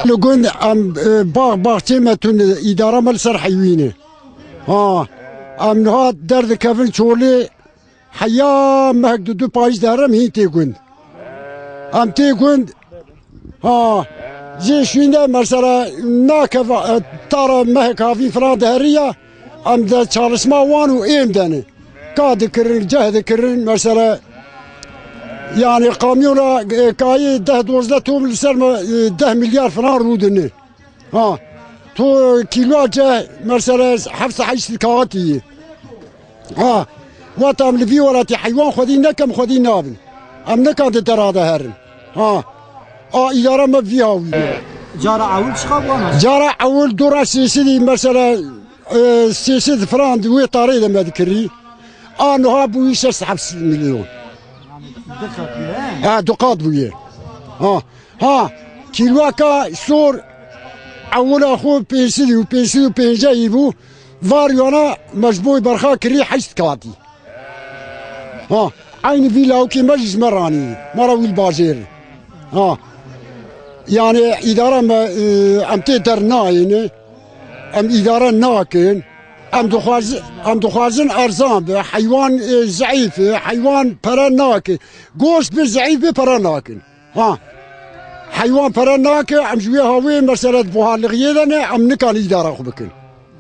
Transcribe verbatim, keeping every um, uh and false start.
Li gund em, e, bax, baxçê me tune, îdara me li ser heywî ne. Ha, em niha derdikevin Çolê, heya mehek du du payîz diherim hîn tê gund. Em tê gund, ha, jê şûnde mesela nakeve, e, tara mehek havî filan diheriya, em de çalışma wan û êm de ne. Ka dikirin, ceh dikirin, mesela, yani kamyona, e, kayê deh dozdeh tom li ser me, e, deh milyar filan rûdine. Ha, to kîloa ceh mesela heft sed heşt sed kaxitî ye. Ha, wata em li vî welatî heywan xwedî nekem, xwedî nabin. Em nikan di dera de herin. Ha, a îdara me vî hawî ye. Cara ewil çiqa bû ana? Cara ewil dora sê sedî mesela, e, sê sed filan di wê tarê de me dikirî. A niha bûyî şeş sed heft sed milyon. Diqat ye. Ha, du qat bûye. Ha, ha, kîloaka sor ewila xwe pênc sed û pênc sed û pêncehî bû. Var yana me ji bo berxa kirî heşt katî. Ha, eynî vî lawikê me jî ji me ranî. Me re wî li bajêr. Ha. Yani îdara me, e, em tê dernayêne. Em îdare nakin. Em dixwazin, em dixwazin erzan be. Heywan, e, zeîf e. Heywan pere nake. Goşt be zeîf be pere nakin. Ha. Heywan pere nake. Em ji wê hawê mesela di buharlixiyê de ne. Em nikan îdara xwe bikin.